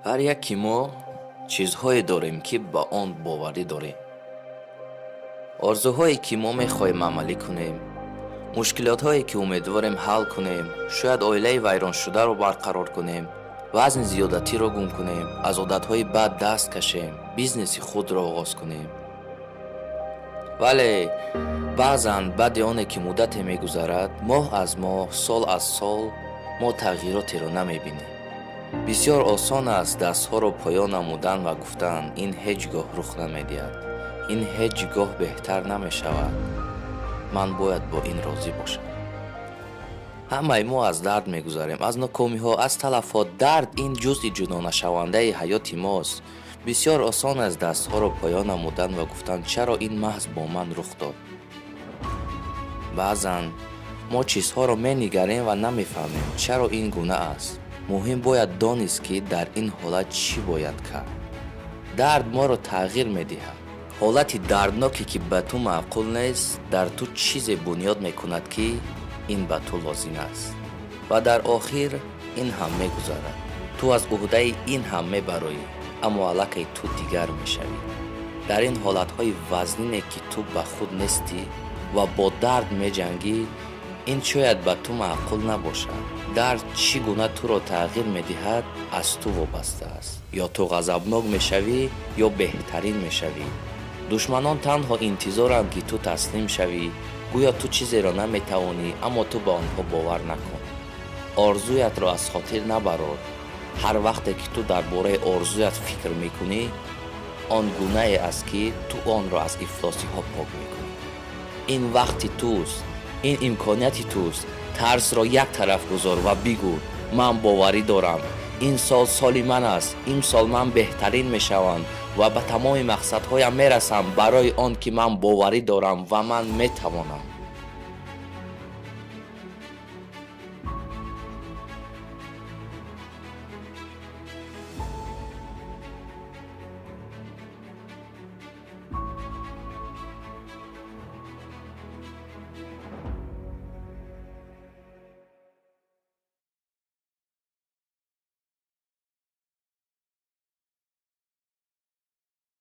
Ҳар яки мо чизҳое дорем, ки ба он боварӣ дорем, орзуҳое, ки мо мехоҳем амалӣ кунем, мушкилотҳое, ки умедворем ҳал кунем, шояд оилаи вайроншударо барқарор кунем, вазни зиёдатиро гум кунем, аз одатҳои бад даст кашем, бизнеси худро оғоз кунем. Вале баъзан баъди оне ки муддате мегузарад, моҳ аз моҳ, сол аз сол, мо тағйиротеро намебинем. Бисёр осон аст дастҳоро поён намудан ва гуфтан: «Ин ҳеҷ гоҳ рух намедиҳад, ин ҳеҷ гоҳ беҳтар намешавад, ман бояд бо ин розӣ бошам». Ҳамаи мо аз дард мегузарем, аз нокомиҳо, аз талафот. Дард ин ҷузъи ҷудонашавандаи ҳаёти мост. Бисёр осон аст дастҳоро поён намудан ва гуфтан: «Чаро ин маҳз бо ман рух дод?» Баъзан мо чизҳоро менигарем ва намефаҳмем, чаро ин гуна аст. Муҳим бояд донист, ки дар ин ҳолат чӣ бояд кард. Дард моро тағйир медиҳад. Ҳолати дардноке, ки ба ту маъқул нест, дар ту чизе бунёд мекунад, ки ин ба ту лозим аст. Ва дар охир ин ҳам мегузарад. Ту аз уҳдаи ин ҳам мебароӣ, аммо аллакай ту дигар мешавӣ. Дар ин ҳолатҳои вазнине, ки ту ба худ нестӣ ва бо дард меҷангӣ, ин шояд ба ту маъқул набошад. Дард чӣ гуна туро тағйир медиҳад, аз ту вобаста аст. Ё ту ғазабнок мешавӣ, ё беҳтарин мешавӣ. Душманон танҳо интизоранд, ки ту таслим шавӣ, гӯё ту чизеро наметавонӣ, аммо ту ба онҳо бовар накун. Орзуятро аз хотир набарор. Ҳар вақте ки ту дар бораи орзуят фикр мекунӣ, он гунае аст, ки ту онро аз ифлосиҳо пок мекунӣ. Ин вақти туст, ин имконияти туст. Тарсро як тараф гузор ва бигӯ: «Ман боварӣ дорам, ин сол соли ман аст. Имсол ман беҳтарин мешавам ва ба тамоми мақсадҳоям мерасам, барои он ки ман боварӣ дорам ва ман метавонам».